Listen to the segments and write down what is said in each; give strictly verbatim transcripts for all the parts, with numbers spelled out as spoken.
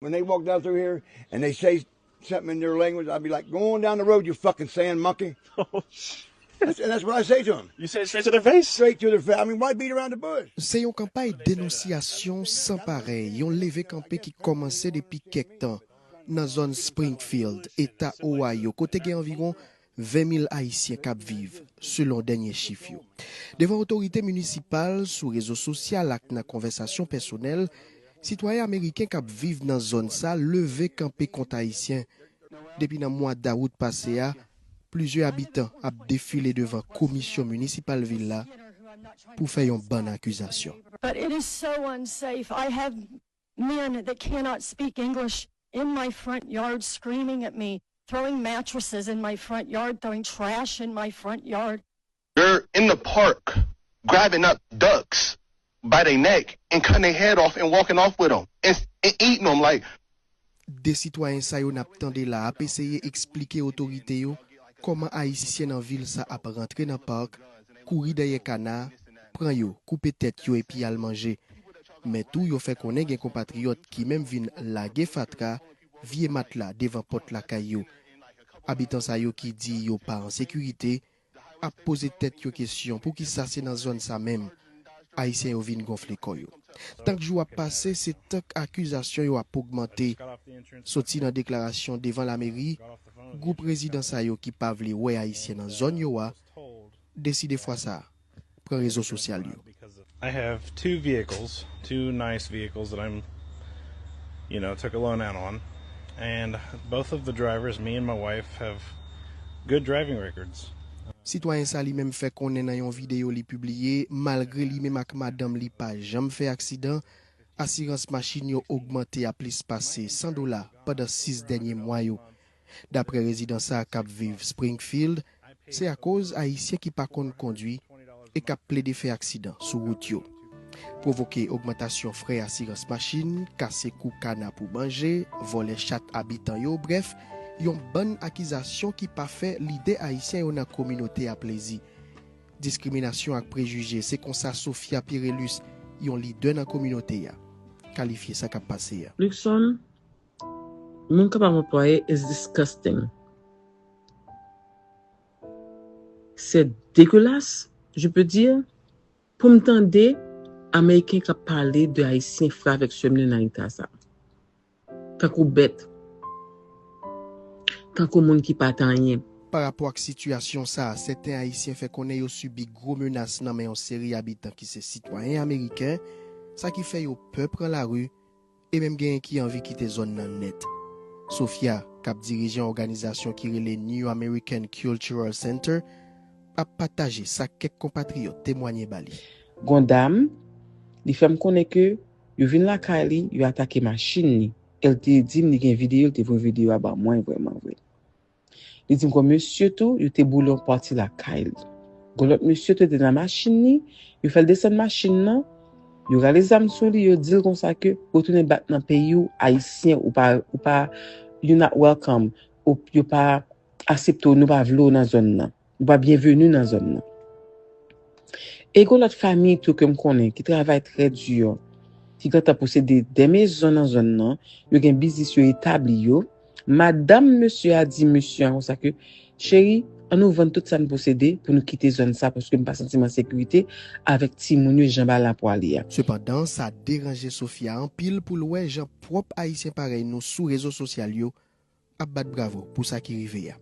When they walk down through here and they say something in their language, I'll be like, "Go on down the road, you fucking sand monkey." That's, and that's what I say to them. You say it straight to their face? Straight to their face. I mean, why beat around the bush? Se yon kanpay denonsyasyon san parèy, yon leve kanpe ki kòmanse depi kèk tan nan zòn Springfield, eta Ohio, kote gen anviwon ven mil Ayisyen k ap viv, selon dènye chif yo. Devan otorite minisipal, sou rezo sosyal ak nan konvèsasyon pèsonèl, sitwayen ameriken k ap viv nan zòn sa leve kanpe kont Ayisyen. Depi nan mwa dawout pase a, plizyè abitan ap defile devan komisyon minisipal vil la pou fè yon bann akizasyon. But it is so unsafe. I have men that cannot speak English in my front yard screaming at me, throwing mattresses in my front yard, throwing trash in my front yard. They're in the park grabbing up ducks by their neck and cutting their head off and walking off with them and, and eating them. Like, De sitwayen sa yo n ap tande la ap eseye eksplike otorite yo kòman Ayisyen nan vil sa ap rantre nan pak, kouri dèyè kana, pran yo, koupe tèt yo epi al manje. Men tou, yo fè konnen gen konpatriyòt ki menm vin lage fatra, vye matla devan pòt lakay yo. Abitan sa yo ki di yo pa an sekirite ap poze tèt yo kesyon poukisa se nan zòn sa menm Ayisyen yo vin gonfle kò yo. Tank jou ap pase, se tank akizasyon yo ap ogmante. Soti nan deklarasyon devan lameri, gwoup rezidan sa yo ki pa vle wè Ayisyen nan zòn yo a deside fwa sa a pran rezo sosyal yo. I have two vehicles, two nice vehicles that I'm, you know, took a loan out on. And both of the drivers, me and my wife, have good driving records. Sitwayen sa li menm fè konnen nan yon videyo li pibliye, malgre li menm ak madanm li pa janm fè aksidan, asirans machin yo ogmante a plis pase san dola pandan sis dènye mwa yo. Daprè rezidan sa k ap viv Springfield, se akoz Ayisyen ki pa konn kondwi e k ap plede fè aksidan sou wout yo. Pwovoke ogmantasyon frè asirans machin, kase kou kana pou manje, vòlè chat abitan yo, brèf, yon bann akizasyon ki pa fè lidè ayisyen yo nan kominote a plezi. Diskriminasyon ak prejije, se konsa Sophia Pierrelus, yon lidè nan kominote a, kalifye sa k ap pase a. Luckson, moun kapab anplwaye is disgusting. C'est dégueulasse, je peux dire, pou m tande Ameriken k ap pale de Ayisyen frè avèk sè m nan eta sa. Tankou bèt. Tankou moun ki pa t anyen. Parapò ak sitiyasyon sa a, sèten Ayisyen fè konnen yo sibi gwo menas nan men yon seri abitan ki se sitwayen ameriken, sa ki fè yo pè pran lari e menm genyen ki anvi kite zòn nan nèt. Sophia, k ap dirije yon òganizasyon ki rele New American Cultural Center, ap pataje sa kèk konpatriyòt temwanye ba li. Gon dam, li fè m konnen ke yo vin lakay li, yo atake machin li. E l te di m li gen videyo, l te voye videyo a ban mwen vrèman vre. Li di m kon mesye tou, yo te boule yon pati lakay li. Gon lòt mesye tou te nan machin li, yo fè l desann machin nan, yo rale zam sou li, yo di l konsa ke retounen bat nan peyi w, Ayisyen, ou pa, ou pa, you not welcome, ou, yo pa aksepte w, nou pa vle w nan zòn nan. Ou pa byenveni nan zòn nan. E gon lòt fanmi tou ke m konnen ki travay trè di, ki gentan posede de mezon nan zòn nan, yo gen biznis yo etabli yo. Madanm mesye a di mesye a konsa ke, cheri, ann nou vann tout sa n posede pou nou kite zòn sa paske m pa santi m an sekirite avèk timoun yo jan bagay la pwale a. Sepandan, sa deranje Sophia anpil pou l wè jan pwòp Ayisyen parèy nou sou rezo sosyal yo ap bat bravo pou sa ki rive a.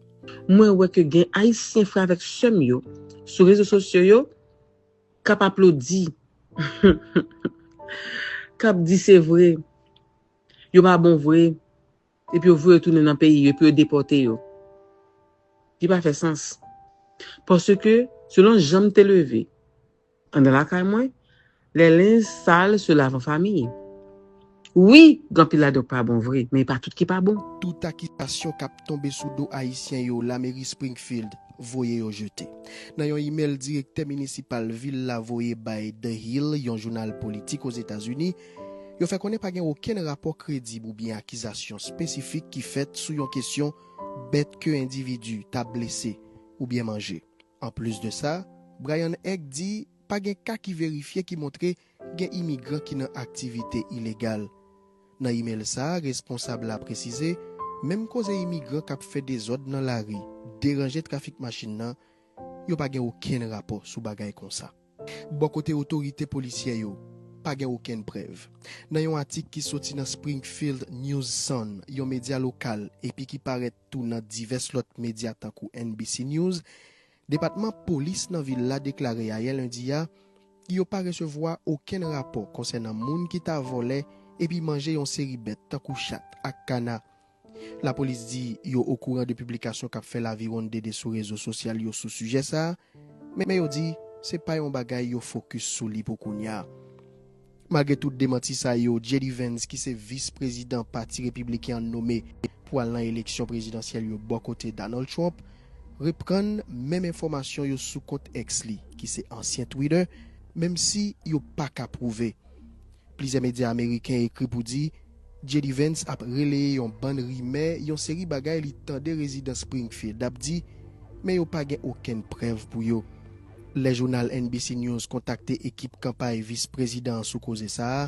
Mwen wè ke gen Ayisyen frè avèk sè m yo sou rezo sosyo yo k ap aplodi, k ap di se vre, yo pa bon vre, epi yo voye yo tounen nan peyi yo, epi yo depòte yo. Li pa fè sans. Paske, selon jan m te leve, anndan lakay mwen, les linges sales se lavent en famille. Wi, gen anpil ladan k pa bon vre, men e pa tout ki pa bon. Tout akizasyon k ap tonbe sou do Ayisyen yo, lameri Springfield voye yo jete. Nan yon imèl direktè minisipal vil la voye bay The Hill, yon jounal politik Ozetazini, yo fè konnen pa gen okenn rapò kredib oubyen akizasyon espesifik ki fèt sou yon kesyon bèt ke endividi ta blese oubyen manje. Anplis de sa, Brian Egg di pa gen ka ki verifye ki montre gen imigran ki nan aktivite ilegal. Nan imèl sa a, responsab la presize, menm koze imigran k ap fè dezòd nan lari, deranje trafik machin nan, yo pa gen okenn rapò sou bagay konsa. Bò kote otorite polisyè yo, pa gen okenn prèv. Nan yon atik ki soti nan Springfield News Sun, yon medya lokal, epi ki parèt tou nan divès lòt medya tankou N B C News, depatman polis nan vil la deklare ayè lendi a, yo pa resevwa okenn rapò konsènan moun ki ta vòlè epi manje yon seri bèt tankou chat ak kana. Lapolis di yo okouran de piblikasyon k ap fè laviwonn dede sou rezo sosyal yo sou sijè sa a, men yo di se pa yon bagay yo fokis sou li pou kounye a. Malgre tout demanti sa yo, J D Vance, ki se vis prezidan pati repibliken an nome pou al nan eleksyon prezidansyèl yo bò kote Donald Trump, reprann menm enfòmasyon yo sou kont X li, ki se ansyen Twitter, menm si yo pa ka pwouve. Plizyè medya ameriken ekri pou di J D Vance ap releye yon bann rimè, yon seri bagay li tande rezidan Springfield ap di, men yo pa gen okenn prèv pou yo. Lè jounal N B C News kontakte ekip kanpay vis prezidan an sou koze sa a,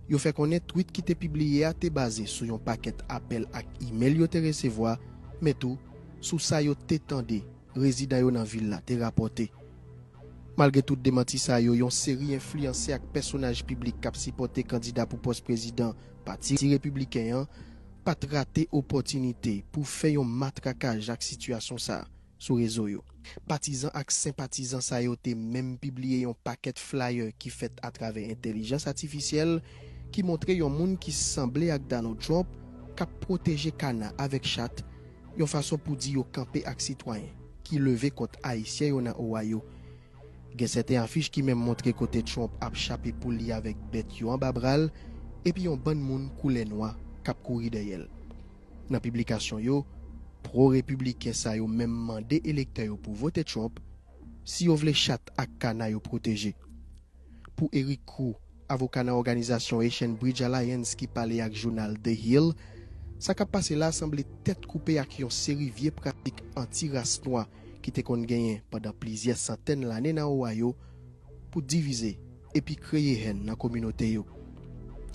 yo fè konnen twit ki te pibliye a te baze sou yon pakèt apèl ak imèl yo te resevwa, men tou sou sa yo te tande rezidan yo nan vil la te rapòte. Malgre tout demanti sa yo, yon seri enfliyansè ak pèsonaj piblik k ap sipòte kandida pou pòs prezidan pati repibliken an pa t rate opòtinite pou fè yon matrakaj ak sitiyasyon sa a sou rezo yo. Patizan ak senpatizan sa yo te menm pibliye yon pakèt flyer ki fèt atravè entèlijans atifisyèl ki montre yon moun ki sanble ak Donald Trump k ap pwoteje kana avèk chat, yon fason pou di yo kanpe ak sitwayen ki leve kont Ayisyen yo nan Ohio. Gen sèten afich ki menm montre kote Trump ap chape poul li avèk bèt yo anba bra l, epi yon bann moun koulè nwa k ap kouri dèyè l. Nan piblikasyon yo, pwo-repibliken sa yo menm mande elektè yo pou vote Trump si yo vle chat ak kana yo pwoteje. Pou Eric Crew, avoka nan òganizasyon Haitian Bridge Alliance ki pale ak jounal The Hill, sa k ap pase la a sanble tèt koupe ak yon seri vye pratik anti-ras nwa ki te konn genyen pandan plizyè santèn lane nan Ohio pou divize epi kreye hèn nan kominote yo.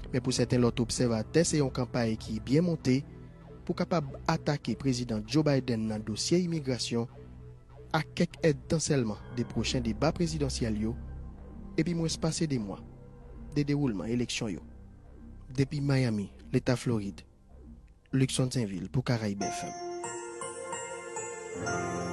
Men pou sèten lòt obsèvatè, se yon kanpay ki byen monte pou kapab atake Prezidan Joe Biden nan dosye imigrasyon, ak kèk èdtan sèlman de pwochen deba prezidansyèl yo, epi mwens pase de mwa de dewoulman eleksyon yo. Depi Miami, Leta Florid, Luckson Sainvil pou Caraïbes F M.